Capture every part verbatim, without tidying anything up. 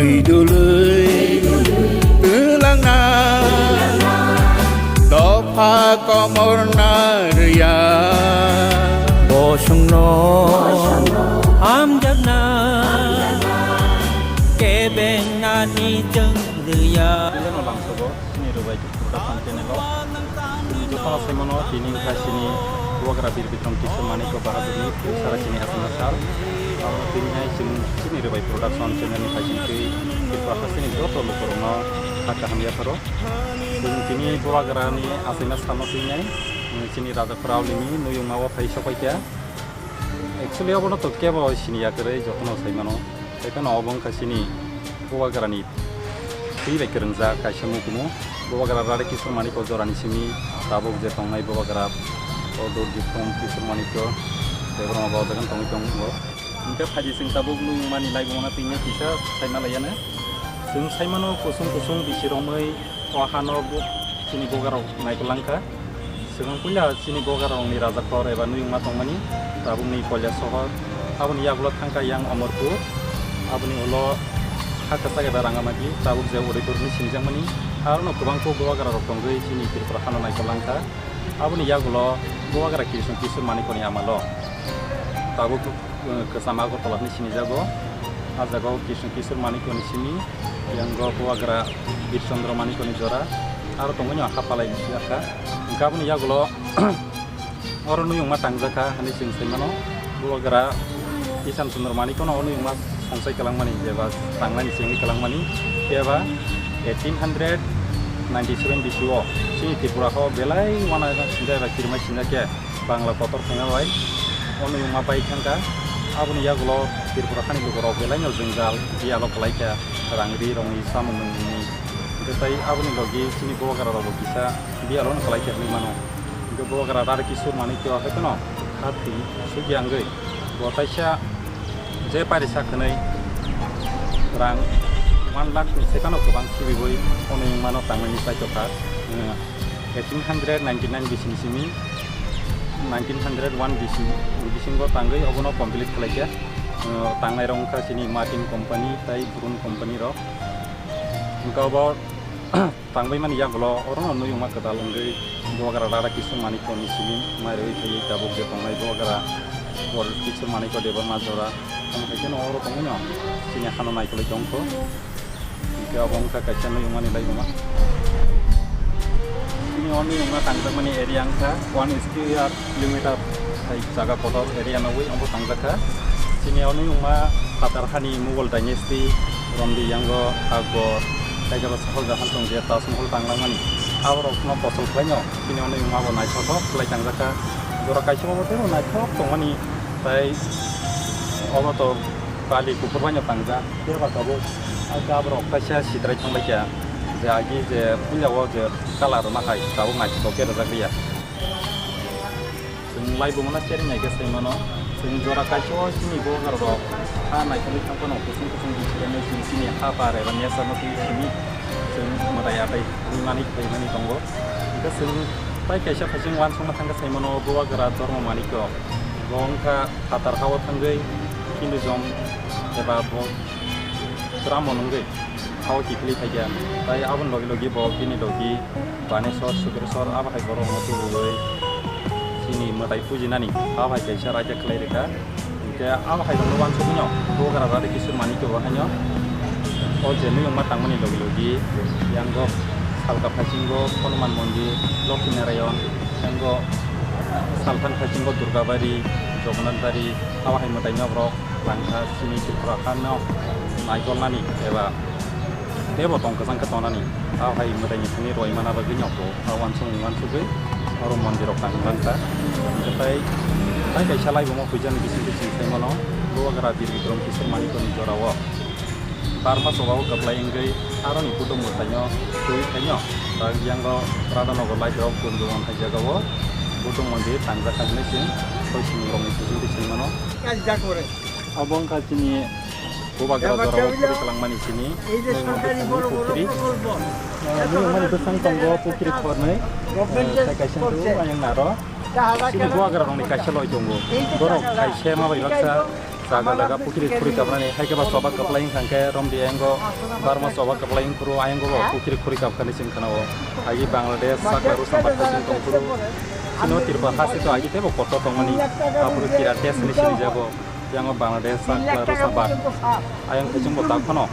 Twi dului twlangna dopha komorna rwya. Bosongno hamjakna kebengnani chwng rwya. Chini Rwbai Production channel o chini jotono saimano tini wngkha chini Bubagra Bir Bikram Kishore Manikya Bahadurni Sara chini aswkno sal. Abo tini hai chini, chini Rwbai Production channel ni phaising twi Tripura hasteni joto lukurokno kha kaham yapharo. Chini tini Bubagrani aswkno salno twi nai chini Raja Khorao Lini nuyungma o phai sopaikha. Actually obono to kebo siniya kwrwi jotono saimano. Tei phano obo wngkha chini Bubagrani twi bai kwrwngjak kaisa mukumu. Bubagra Radha Kishore Manikya jorani simi tabuk je tongnai Bubagra o Durjikrom Kishore Manikya Debbarma bo o jaga tongwi tongo. Hwnkhe phaidi chwng tabuk nuyungmani laibumano twi nai kisa saima laiyana. Chwng saimano kusung kusung bisi romwi o hano bu-, chini Bubagrarok naikolangkha. Swkang puila chini Bubagrarokni rajakhor eba nuyungma tongmani tabukni Koilashahar. Aboni yagulo thangkha yang Amarpur. Aboni ulo ha kwchak eba Rangamati, tabuk je Udaipur hinwi sinijakmani. Arono kwbangkhe Bubagrarok tongwi chini Tripura hano naikolangkha. Aboni yagulo Bubagra Krishna Kishore Manikyani amalo tabuk, uh, kwcham Agartala hinwi sinijago. A jagao Krishna Kishore Manikyani simi, yango Bubagra Bir Chandra Manikyani jora, aro tongmani hakha palai bisi hakha. Hwnkhe aboni yagulo oro nuyungma tangjakha hinwi chwng saimano. Bubagra Ishan Chandra Manikyano o nuyungma songsai kwlangmani, jeba tangnani chengwi kwlangmani, khe ba eighteen hundred ninety seven bisio chini Tripura o belai uanaino sinjak eba kirimai sinjak khe Bangla kotor thangna bai o nuyungma pai thangkha. Aboni yagulo Tripura hani lukurok belaino jwngjal biyalo kwlaikha, rang ri rokni, chamung nungni. Hwnkhe tai aboni logi chini Bubagrarokbo kisa biyalo kwlaikha hinwi mano. Hwnkhe Bubagra Radha Kishore Manikya hai phano kha thwi sugya wngwi bo taisa je pairisa khwnwi rang one lakh ni sai phano kwbang khibiwi o nuyungmano tangmani chaitokha. Eighteen hundred ninety nine bising simi nineteen hundred one bising, bisingo tangwi obono complete khlaikha. Tangnairok wngkha chini Martin company tai Brun company rok. Hwnkhe obo tangbaimani yagulo orono nuyungma kwtal wngwi Bubagra Radha Kishore Manikyani simi mairewi thaiwi tabuk je tongnai Bubagra Kishore Manikya Debbarma jora. Tamo hai kheno oro tongwino chini hano naikolwi tongkho. Hwnkhe abo wngkha kaisa nuyungmani laibuma. Chini o nuyungma tangjakmani area wngkha one square kilometer hai jaga kotor area nogwi obo tangjakha. Chini o nuyungma phatar hani Mughal dynasty romdi yango Akbar, tei kebo Shah Jahan tong je Taj Mahal tanglangmani. Aborokno kosol khlaino chini o nuyungma bo naithothok khlai tangjakha. Jora kaisa bo teibo naithok tongmani, tei obo to bali kuphur baino tangjak. Phiya ba tabuk, ah, khe aborok kaisa sitrai thangbai kha, je agi je puila o je colour rwma hai tabuk naithothok khe rwjak liya. Chwng laibuma no chereng nai khe sai mano. Chwng jora kaisa o chini Bubagra rok ha naikolwi thang phano kusung kusung bichirano chwng chini ha bar eba nature no twi simi chwng mwtai atai wngmani phaimani tongo. Hwnkhe chwng tai kaisa phaising uansukma thang khe sai mano Bubagra Dharma Manikya. Bo wngkha phatar ha-o thangwi Hinduism eba bo Brahmon wngwi ha-o kiphilwi phaikha. Tai aboni logi logi bo bini logi Baneswar, Sukreswar abo hai borokno tubuwi chini mwtai pujinani abo hai kaisa raida khlai rwkha. Hwnkhe abo hai rokno uansukmano Bubagra Radha Kishore Manikya bo haino o je nuyungma tangmani logi logi yango salka phaisingo Hanuman Mondir, Lokhi Narayan, yango salthang phaisingo Durgabari, Jagannath Bari, abo hai mwtaino borok langkha chini Tripura hano naikolnani eba teibo tong kwchang khe tongnani. Abo hai mwtaini thani roi mana bagwi no bo abo uansukmung uansugwi oro mondirrok tang langkha. Hwnkhe tai tai kaisa laibuma puijani bising bising sai mano Bubagra Bir Bikram Kishore Manikyani jorao. Barma sogao kwplai wngwi aroni Buddha mwtaino twi phaino, tak yango Radhanagar laibirok Gunjuwan hai jagao Buddha mondir tangjak hai hinwi chwng soi simi rokni bising bising mano. Obo wngkha chini Bubagra jorao puri kwlangmani chini nuyungmani bwskango pukri. Nuyungmani bwskango tongo pukri khornwi, eh, tei kaisa wngkha ayang naro. Chini Bubagra rokni kaisa loi tongo. Borok kaisa ma bai baksa Jaga jaga pukhiri khuri kapnani, hai khe ba choba kwplai wngkha khe romdi ayango barma choba kwplai wngphuru ayango bo pukhiri khuri kapkani chwng khwnao. Agi Bangladesh sakla Rusam bakha chwng tongphuru chino Tripura hasteo agi teibo kotor tongmani aphuru kira test hinwi sinijago. Yango Bangladesh sakla Rusam bak ayang khe chwngbo tak phano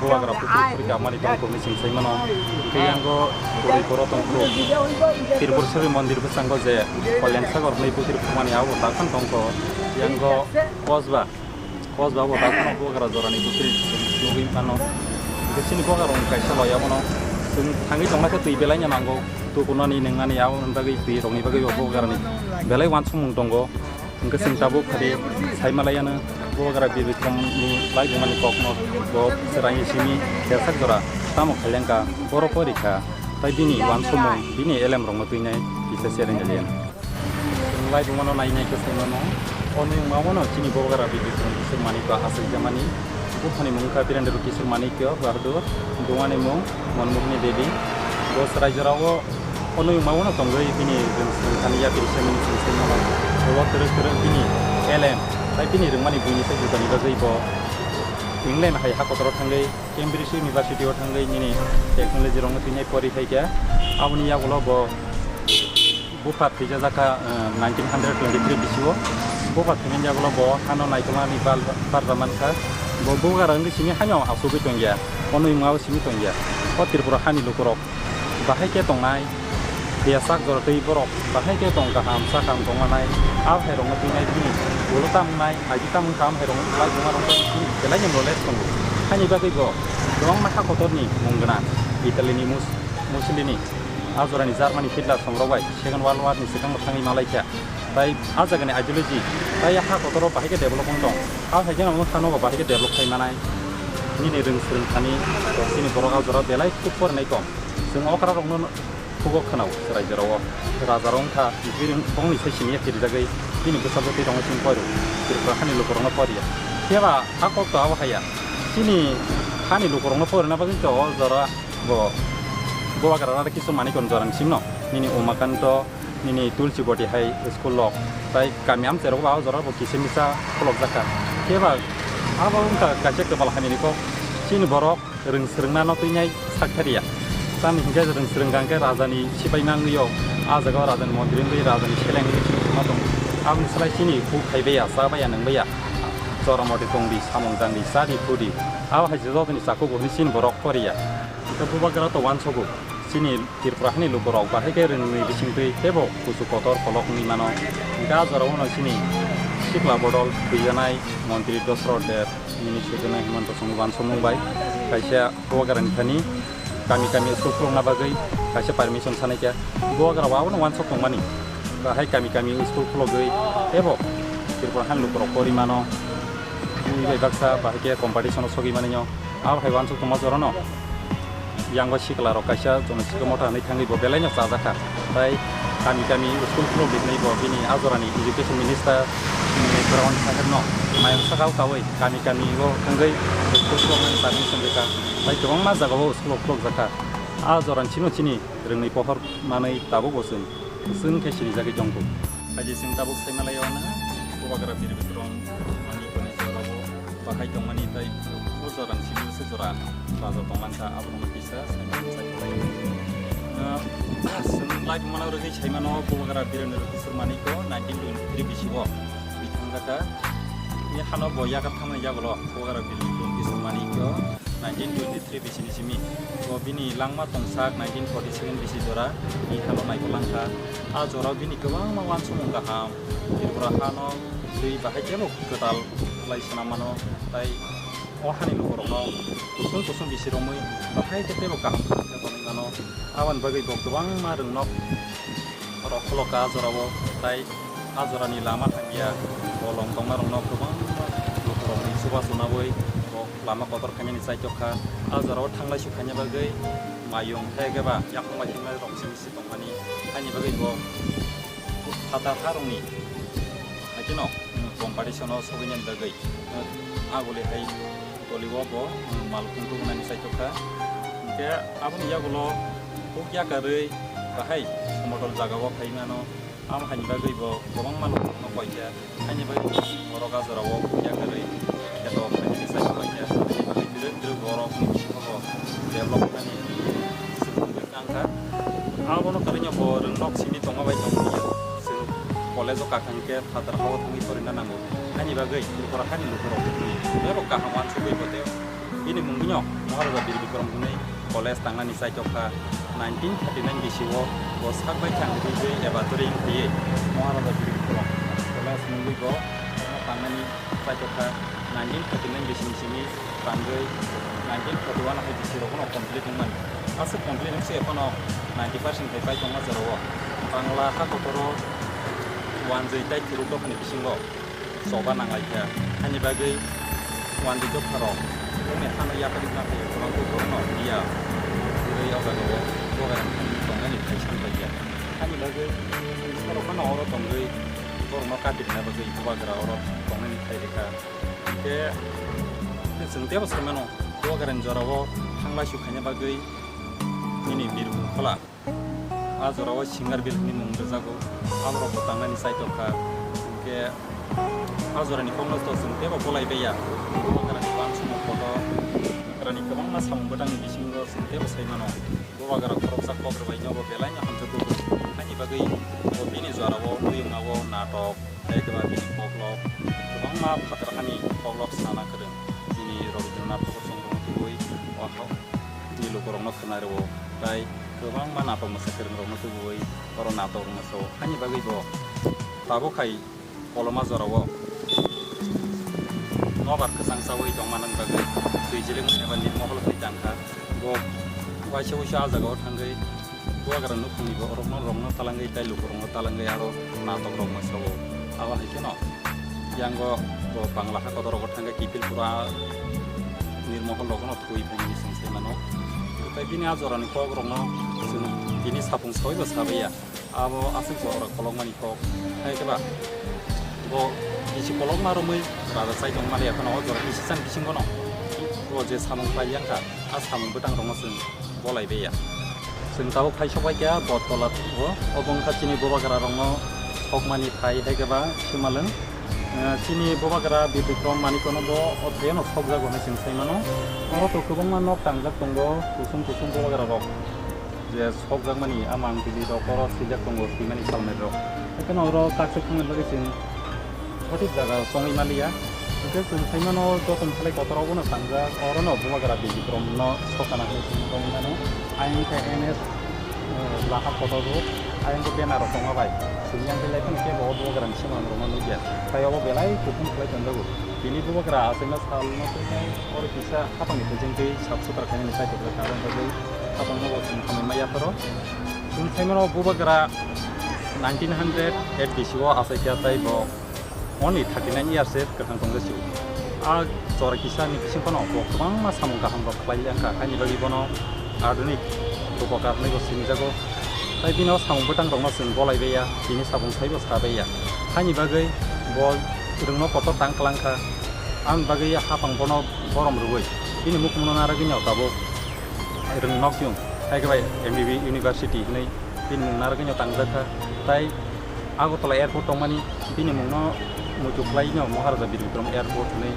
bubagra pukhiri khuri kapmani tongphuru hinwi chwng sai mano. Hwnkhe yango puri poro tongphuru Tripureshwari mondir bwskango je Kalyan Sagar hinwi pukhiri khumani abo tak phano tongkho. Yango Kosba. Kosba bo tak phano bubagra jorani pukhiri nugwi phano. Hwnkhe chini bubagra rok kaisa loya bono. Chwng thangwi tongna khe twi belai no nango. Tukunani nwngnani abo ni bagwi twi rokni bagwi bo bubagrani belai uansukmung tongo. Hwnkhe chwng tabuk khadi saimalaiano bubagra Bir Bikram ni laibumani kokno bo chwraini simi tersak jora tamo khailengkha, borok porikha, tai bini uansukmung, bini elem rokno twinai kisa sharing alien. Chwng laibumano nai nai khe saimano. O nwng ma wngmano chini bubagra Bir Bikram Kishore Manikya aswk jamani. Buphani mung wngkha Birendra Kishore Manikya Bahadur, bumani mung Manmohini Devi. Bo chwrai jorao o nwng ma wngmano tongwi bini rwng swrwng thani yapri semani chwng saimano. Ulo kwrwk kwrwk bini elem tai bini rwngmani buini sai judani bagwi bo England hai hakotoro thangwi Cambridge University o thangwi nini technology rokno twinai pori phaikha. Aboni yagulo bo bupha thwijajak kha, eh, nineteen hundred twenty-three bisio. Bupha thwimani yagulo bo hano naikolnani bal barja mankha. Bo bubagra wngwi simi haino asugwi tongya. Ono wngmao simi tongya. O Tripura hani lukurok bahai khe tongnai, besak jora twi borok bahai khe tong kaham, sa kaham tongmanai, a hai rokno twinai bini ulo tamnai, agi tamung kaham hai rokno twlai buma rok belai no knowledge tongo. Haini bagwi bo kwbangma ha kotorni mung gwnang, Italy ni Mus-, Mussolini, a jorani Germany Hitler somrok bai Second World War ni swkango thangwi malaikha. Tai a jagani ideology, tai a ha kotoro bahai khe development tong. A hai khe no hano bo bahai khe develop khai manai. Nini rwng swrwng thani, chini borok a jora belai khub porinai kom. Chwng okra rokno thugo khwnao, chwrai jorao raja rok wngkha, bini bongni sai simi ya kirijagwi, bini bwsajwk twi rokno chwng poiro, Tripura hani lukurokno poriya. Phiya ba a kok to abo haiya, chini hani lukurokno porina bagwi to o jora bo bubagra rok kisu manikon jorang simno, nini Umakanto, nini Tulsi Boti hai school rok, tai kami amchairok bo a jora bo kisa misa khulokjak kha. Phiya ba abo wngkha kaisa kwpal hamya ni kok, chini borok rwng swrwngna no twinai sak thariya. Tamni hinkhe rwng swrwng kha hinkhe rajani sipai mangwi o, a jaga o rajani montri wngwi rajani seleng wngwi chwng tongma tongo. Aboni slai chini huk khai baiya, cha baiya, nwng baiya. Chora moti tong di, samung tang di, cha di, phu di. Abo hai se jotoni chakhugo hwnwi chini borok poriya. Hinkhe bubagra to uansugo. Chini Tripura hani lukurok bahai khe rwngni bisingtwi teibo kuchuk kotor kolok wngwi mano. Hinkhe a jorao no chini sikla bodol thwijanai montri Dosrot Deb, nini sujuna Himanta Songni uansukmung bai kaisa bubagrani thani kami kami school khulokna bagwi kaisa permission sanai kha. Bubagra bo abono uansuk tongmani. Bahai kami kami school khulogwi teibo Tripura hani lukurok pori mano. Bini bai baksa bahai khe competition o sogwi manwi no. Abo hai uansuk tongma jorano. Yango sikla rok kaisa jono sikla mota hinwi thangwi bo belai no chajakha. Tai kami kami school khulok di hinwi bo bini a jorani education minister, mm, Brawan Saheb no mayung saka o kawi kami kami o thangwi school khulok mani permission rwkha. Tai kwbangma jaga o school khulok jakha. A jorani simi chini rwngni pohor manwi tabuk bo chwng chwng khe sinijagwi tongkho. Hai je chwng tabuk sai malai o na bubagra Bir Bikram mani koni jorao. Bahai tongmani tai o jorani simi se jora bazar tongmani kha, abo rokno kisa saimano chai tonglaio. Ah, chwng live mano rwgwi saimano bubagra Birendra Kishore Manikya nineteen twenty-three bisingo bithang jakha. Ni hano bo yakarthamani yagulo bubagra Birendra Kishore Manikya nineteen twenty-three bisini simi. Bo bini langma tongsak nineteen forty-seven bisi jora ni hano naikolangkha. A jorao bini kwbangma uansukmung kaham. Tripura hano twi bahai khe bo kwtal khlai swnam mano, tai o hani lukurokno kusung kusung bisi romwi bahai khe teibo kaham khe tonwi mano. Aboni bagwi bo kwbangma rwngnok rok khulokha a jorao, tai a jorani lama hamya, bolong tongmarokno kwbangma lukurokni chubachu nabwi bo lama kotor khainani chaitok kha. A jorao thanglai suk khaina bagwi mayung khe khe ba yakung bai himnai rok simi si tongmani, haini bagwi bo phatar harokni haikhe no competition o sogwinani bagwi aguli hai toliwo bo mal khungtu wnani chaitok kha. Hinkhe aboni yagulo huk yakarwi bahai somotol jagao phai mano, amo haini bagwi bo kwbangma lukurokno koi kha, haini bagwi borok a jorao huk yakarwi Lokmani swrwngwi kangkha. Abono kwrwino bo rwngnok simi tongma bai tongmani ya. Chwng college-o kakha hinkhe phatar hao thangwi torina nango. Ani bagwi Tripura hani lukurok tei bo kaham uansugwi bo tei bini mungwino Maharaja Bir Bikram hwnwi college tangnani chaitokha. Nineteen thirty nine bisio bo sak bai thang rwgwi eba twrwi wngwi Maharaja Bir Bikram college mungwi bo tangnani chaitokha. Nineteen thirty nine bisini simi tangwi nineteen forty one hai bisi rokno complete wngmani. Aswk complete wngse ekhano ninety percent hai pai tongma jorao. Bangla ha kotoro wanjwi tai thwrwk dophani bisingo choba nanglaikha. Hani bagwi wanjwi dopharok bongni hano yakarwi naphai kwbangkhe borokno biya kwrwi o jagao bogairang thangwi tongnani thai sampaikha. Hani bagwi borok phano oro tongwi borokno katirina bagwi bubagra oro tongnani thai rikha. Hinkhe chwng teibo sai mano, bubagrani jorao thanglaisu khaina bagwi nini Birbhum khola. A jorao Singarbil hwnwi mung rwjago. Aborok bo tangnani chaitokha. Hinkhe a jorani kokno to chwng teibo bolai baiya. Bubagrani uansukmung kotor, bubagrani kwbangma samung bwtangni bisingo chwng teibo sai mano. Bubagra khoroksa kok rwbaino bo belaino hamjak kugo. Haini bagwi bo bini jorao twi wngnao natok, tei khe ba bini koklop kwbangma phatar hani koklop sana kwrwng. Bini Rabindranath Tagore chwng rwngno tubui o ha-, ni lukurokno khwna rwo, tei kwbangma natok mwsa kwrwng rokno tubui oro natok rwngma sao. Haini bagwi bo tabuk hai koloma jorao nobar kwchang chaui tongmani bagwi twijiling eba nirmohol khe tangkha. Bo waisa waisa a jagao thangwi bubagra nukhungni borokno rokno talangwi tei lukurokno talangwi aro natok rokno sao. Abo hai kheno yango bo Bangla ha kotor rogo thangwi Kipilpura nirmohol rokno thwi phaimani chwng sai mano. Tei bini a jorani kok rokno chwng tini sapung saui bo sabaiya. Abo aswk bo oro kolokmani kok. Hai khe ba bo bisi kolokma romwi raja chai tong maliya phano o jora bisi chan bisingono bo je samung pailiyang kha, a samung bwtang rokno chwng bolai baiya. Chwng tabuk phai sok bai kha Bottola o, obo wngkha chini bubagra rokno sokmani thai hai khe ba Simalwng. Eh, chini bubagra Bir Bikram Manikno bo o thaio no sokjago hinwi chwng sai mano. Oro to kwbangma nok tangjak tongo, kusum kusum bubagra rok. Je sokjakmani a mang bili rok oro swijak tongo, swimani salmani rok. Haikhe no oro kakswk thangna bagwi chwng sothik jaga o chongwi maliya. Hinkhe chwng sai mano joto ni slai kotor obo no tangjak, oro no bubagra Bir Bikram no sokana hinwi chwng tongwi mano. Ayang khe N S, eh, laha kotor o, ayang khe banner rok tongma bai. Chwng yang khe lai phano kebo o bubagra ni simalwng rok no nukya. Tai obo belai kuthum khlai tonjago. Tini bubagra achaima sal no tei oro kisa hapang ni twi chwng twi sap sutra khainani kaitor khe karon bagwi hapang no bo chwng hamwi ma yapharo. Chwng sai mano bubagra nineteen hundred eight bisio achaikha tei bo only thirty nine years se kwthang tongjago. A jora kisa ni bising phano bo kwbangma samung kaham rok khlai wngkha, haini bagwi bono adhunik rupakar hinwi bo sinijago. Tai bini o samung bwtang rokno chwng bolai baiya, tini sabung saibo sa baiya. Haini bagwi bo rwngno kotor tang kwlangkha. Ang bagwi hapang bono borom rwui bini mukhungno narwgwino tabuk rwng nok yung, hai khe bai M B B University hinwi bini mung narwgwino tangjakha. Tai Agartala airport tongmani bini mungno muitu khlaino Maharaja Bir Bikram Airport hinwi.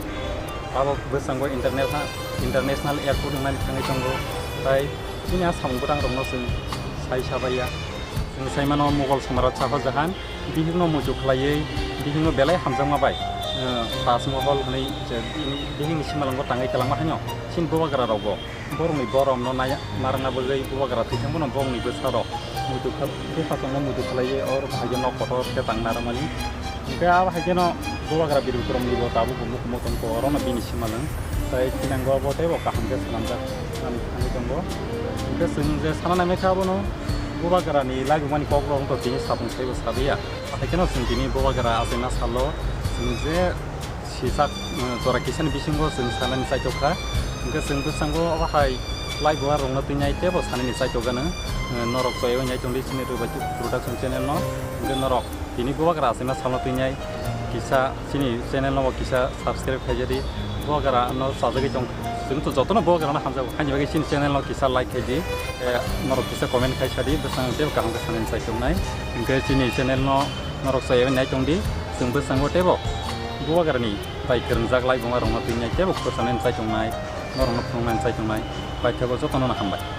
Abo bwskango internet ha, international airport wngmani thangwi tongo. Tai bini a samung bwtang rokno chwng sai sabaiya. Chwng sai mano Mughal Samrat Shah Jahan bihikno muitu khlaiwi bihikno belai hamjakma bai, eh, Taj Mahal hinwi je bini bihikni simalwngo tangwi kwlangma haino chini bubagra rokbo borokni boromno nai-, narwkna bagwi bubagra thwithang bono borokni bwsarok muitu kha-, bwsasongno muitu khlaiwi oro hai khe nok kotor khe tang narwkmani. Hinkhe abo hai kheno bubagra Bir Bikramni bo tabuk bo mukumo tongkho, orono bini simalwng. Tai thinango bo teibo kaham khe swnamjak, swnam thangwi tongo. Hinkhe chwng je sana naimai kha abono bubagrani laibumani kokrok wngkha tini sapung saibo sabiya. Hai kheno chwng tini bubagra achaima salo chwng je sijak, eh, jora kisani bisingo chwng sanani chaitok kha. Hinkhe chwng bwskango obo hai live bubagrokno twinai teibo sanani chaitok gano, eh, norok chaywi nai tongdi chini Rwbaiti Production channel no. Hinkhe norok tini bubagra achaima salno twinai kisa chini channel no bo kisa subscribe khaijadi. Bubagra no chajagwi tong, chwng to jotono bubagrano hamjago, haini bagwi chini channel no kisa like khaidi, eh, norok kisa comment khai sadi, bwskango teibo kaham khe sanani chaitok nai. Hinkhe chini channel no norok chaywi nai tongdi, chwng bwskango teibo bubagrani bai kwrwngjak laibuma rokno twinai teibo khorsanani chai tongnai, norokno phunuknani chai tongnai. Paithago jotono no hambai.